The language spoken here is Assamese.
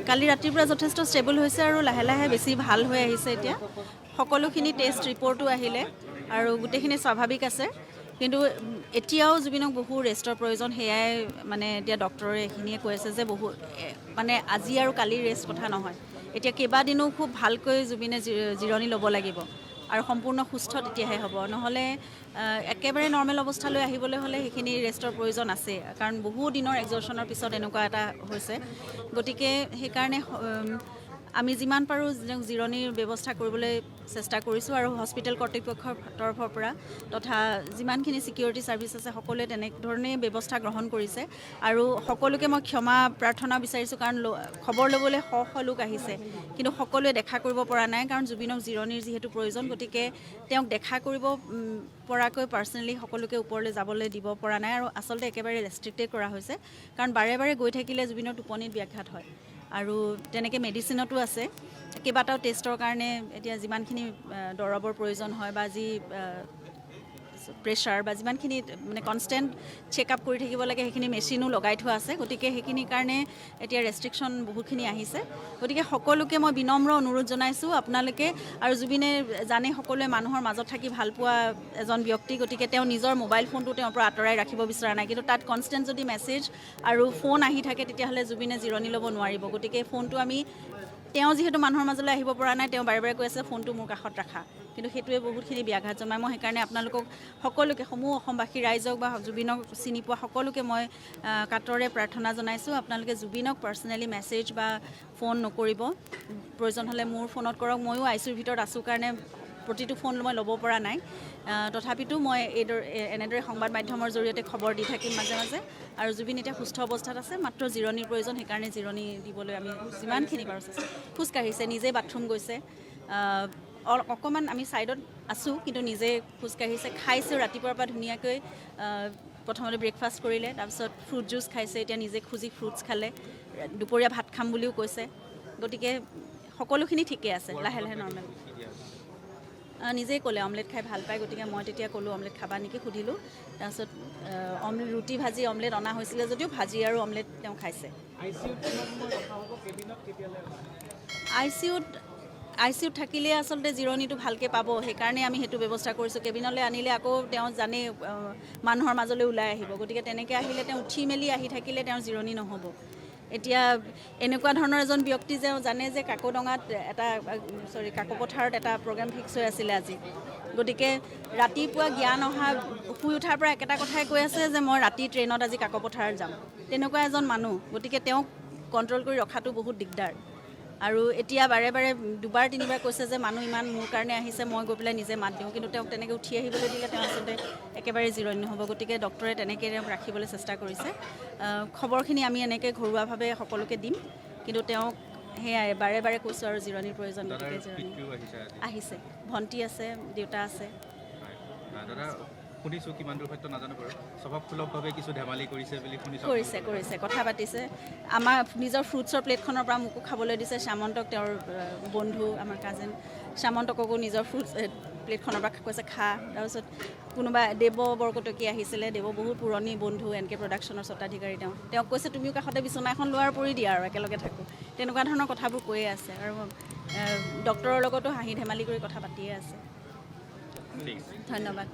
কালি ৰাতিৰ পৰা যথেষ্ট ষ্টেবল হৈছে আৰু লাহে লাহে বেছি ভাল হৈ আহিছে। এতিয়া সকলোখিনি টেষ্ট ৰিপৰ্টো আহিলে আৰু গোটেইখিনি স্বাভাৱিক আছে। কিন্তু এতিয়াও জুবিনক বহু ৰেষ্টৰ প্ৰয়োজন। সেয়াই মানে এতিয়া ডক্টৰে এইখিনিয়ে কৈ আছে যে বহু মানে আজি আৰু কালিৰ ৰেষ্ট কথা নহয়, এতিয়া কেইবাদিনো খুব ভালকৈ জুবিনে জিৰণি ল'ব লাগিব আৰু সম্পূৰ্ণ সুস্থ তেতিয়াহে হ'ব। নহ'লে একেবাৰে নৰ্মেল অৱস্থালৈ আহিবলৈ হ'লে সেইখিনি ৰেষ্টৰ প্ৰয়োজন আছে, কাৰণ বহু দিনৰ এক্সৰ্শ্যনৰ পিছত এনেকুৱা এটা হৈছে। গতিকে সেইকাৰণে আমি যিমান পাৰোঁ তেওঁক জিৰণিৰ ব্যৱস্থা কৰিবলৈ চেষ্টা কৰিছোঁ আৰু হস্পিটেল কৰ্তৃপক্ষৰ তৰফৰ পৰা তথা যিমানখিনি ছিকিউৰিটি ছাৰ্ভিচ আছে, সকলোৱে তেনেধৰণেই ব্যৱস্থা গ্ৰহণ কৰিছে। আৰু সকলোকে মই ক্ষমা প্ৰাৰ্থনা বিচাৰিছোঁ, কাৰণ খবৰ ল'বলৈ শ শ লোক আহিছে, কিন্তু সকলোৱে দেখা কৰিব পৰা নাই, কাৰণ জুবিনক জিৰণিৰ যিহেতু প্ৰয়োজন। গতিকে তেওঁক দেখা কৰিব পৰাকৈ পাৰ্চনেলি সকলোকে ওপৰলৈ যাবলৈ দিব পৰা নাই আৰু আচলতে একেবাৰে ৰেষ্ট্ৰিক্টেড কৰা হৈছে, কাৰণ বাৰে বাৰে গৈ থাকিলে জুবিনৰ টোপনিত ব্যাঘাত হয়। আৰু তেনেকৈ মেডিচিনতো আছে, কেইবাটাও টেষ্টৰ কাৰণে এতিয়া যিমানখিনি দৰৱৰ প্ৰয়োজন হয় বা যি প্ৰেছাৰ বা যিমানখিনি মানে কনষ্টেণ্ট চেক আপ কৰি থাকিব লাগে, সেইখিনি মেচিনো লগাই থোৱা আছে। গতিকে সেইখিনিৰ কাৰণে এতিয়া ৰেষ্ট্ৰিকশ্যন বহুতখিনি আহিছে। গতিকে সকলোকে মই বিনম্ৰ অনুৰোধ জনাইছোঁ আপোনালোকে, আৰু জুবিনে জানে সকলোৱে, মানুহৰ মাজত থাকি ভাল পোৱা এজন ব্যক্তি। গতিকে তেওঁ নিজৰ মোবাইল ফোনটো তেওঁৰ পৰা আঁতৰাই ৰাখিব বিচৰা নাই, কিন্তু তাত কনষ্টেণ্ট যদি মেছেজ আৰু ফোন আহি থাকে, তেতিয়াহ'লে জুবিনে জিৰণি ল'ব নোৱাৰিব। গতিকে ফোনটো আমি, তেওঁ যিহেতু মানুহৰ মাজলৈ আহিব পৰা নাই, তেওঁ বাৰে বাৰে কৈ আছে, "ফোনটো মোৰ কাষত ৰাখা", কিন্তু সেইটোৱে বহুতখিনি ব্যাঘাত জন্মায়। মই সেইকাৰণে আপোনালোকক সকলোকে, সমূহ অসমবাসী ৰাইজক বা জুবিনক চিনি পোৱা সকলোকে মই কাতৰে প্ৰাৰ্থনা জনাইছোঁ, আপোনালোকে জুবিনক পাৰ্চনেলি মেছেজ বা ফোন নকৰিব। প্ৰয়োজন হ'লে মোৰ ফোনত কৰক। ময়ো আইচিইউৰ ভিতৰত আছোঁ কাৰণে প্ৰতিটো ফোন মই ল'ব পৰা নাই। তথাপিতো মই এইদৰে এনেদৰে সংবাদ মাধ্যমৰ জৰিয়তে খবৰ দি থাকিম মাজে মাজে। আৰু জুবিন এতিয়া সুস্থ অৱস্থাত আছে, মাত্ৰ জিৰণিৰ প্ৰয়োজন। সেইকাৰণে জিৰণি দিবলৈ আমি যিমানখিনি পাৰোঁ চেষ্টা। খোজকাঢ়িছে, নিজে বাথৰুম গৈছে। অকণমান আমি ছাইডত আছোঁ, কিন্তু নিজে খোজকাঢ়িছে, খাইছেও ৰাতিপুৱাৰ পৰা ধুনীয়াকৈ। প্ৰথমতে ব্ৰেকফাষ্ট কৰিলে, তাৰপিছত ফ্ৰুট জুচ খাইছে, এতিয়া নিজে খুজি ফ্ৰুটছ খালে, দুপৰীয়া ভাত খাম বুলিও কৈছে। গতিকে সকলোখিনি ঠিকে আছে, লাহে লাহে নৰ্মেল। নিজেই ক'লে অমলেট খাই ভাল পায়। গতিকে মই তেতিয়া ক'লোঁ, "অমলেট খাবা নেকি?" সুধিলোঁ। তাৰপিছত অমলেট, ৰুটি ভাজি অমলেট অনা হৈছিলে যদিও ভাজি আৰু অমলেট তেওঁ খাইছে। আইচিইউত কিমান সময় ৰখা হ'ব? কেবিনত কেতিয়ালৈ? আইচিইউত থাকিলে আচলতে জিৰণিটো ভালকৈ পাব, সেইকাৰণে আমি সেইটো ব্যৱস্থা কৰিছোঁ। কেবিনলৈ আনিলে আকৌ তেওঁ জানেই, মানুহৰ মাজলৈ ওলাই আহিব। গতিকে তেনেকৈ আহিলে তেওঁ উঠি মেলি আহি থাকিলে তেওঁৰ জিৰণি নহ'ব। এতিয়া এনেকুৱা ধৰণৰ এজন ব্যক্তি যে জানে যে কাকডঙাত এটা, চৰি, কাকপথাৰত এটা প্ৰগ্ৰেম ফিক্স হৈ আছিলে আজি। গতিকে ৰাতিপুৱা জ্ঞান অহা, শুই উঠাৰ পৰা একেটা কথাই কৈ আছে যে মই ৰাতি ট্ৰেইনত আজি কাকপথাৰত যাম। তেনেকুৱা এজন মানুহ, গতিকে তেওঁক কণ্ট্ৰল কৰি ৰখাটো বহুত দিগদাৰ। আৰু এতিয়া বাৰে বাৰে দুবাৰ তিনিবাৰ কৈছে যে মানুহ ইমান মোৰ কাৰণে আহিছে, মই গৈ পেলাই নিজে মাত দিওঁ। কিন্তু তেওঁক তেনেকৈ উঠি আহিবলৈ দিলে তেওঁ আচলতে একেবাৰে জিৰণি নহ'ব। গতিকে ডক্টৰে তেনেকৈ তেওঁক ৰাখিবলৈ চেষ্টা কৰিছে। খবৰখিনি আমি এনেকৈ ঘৰুৱাভাৱে সকলোকে দিম, কিন্তু তেওঁক সেয়াই বাৰে বাৰে কৈছোঁ আৰু জিৰণিৰ প্ৰয়োজন। দাদাৰ গতিকে জিৰণি পিতৃও আহিছে আজি? আহিছে, ভণ্টি আছে, দেউতা আছে। হয়। দাদা, শুনিছোঁ, কিমান দূৰ সত্য নাজানো বাৰু, স্বভাৱসুলভভাৱে কিছু ধেমালি কৰিছে বুলি শুনিছোঁ। কৰিছে কৰিছে, কথা পাতিছে। আমাৰ নিজৰ ফ্ৰুটছৰ প্লেটখনৰ পৰা মোকো খাবলৈ দিছে। শ্যামন্তক, তেওঁৰ বন্ধু, আমাৰ কাজিন শ্যামন্তককো নিজৰ ফ্ৰুটছ প্লেটখনৰ পৰা কৈছে, "খা"। তাৰপিছত কোনোবা দেৱ বৰকটকী আহিছিলে। দেৱ বহুত পুৰণি বন্ধু, এন কে প্ৰডাকশ্যনৰ স্বত্বাধিকাৰী তেওঁ। তেওঁক কৈছে, "তুমিও কাষতে বিচনা এখন লোৱাৰ পৰি দিয়া আৰু একেলগে থাকোঁ"। তেনেকুৱা ধৰণৰ কথাবোৰ কৈয়ে আছে আৰু ডক্টৰৰ লগতো হাঁহি ধেমালি কৰি কথা পাতিয়ে আছে। ঠিক আছে। ধন্যবাদ।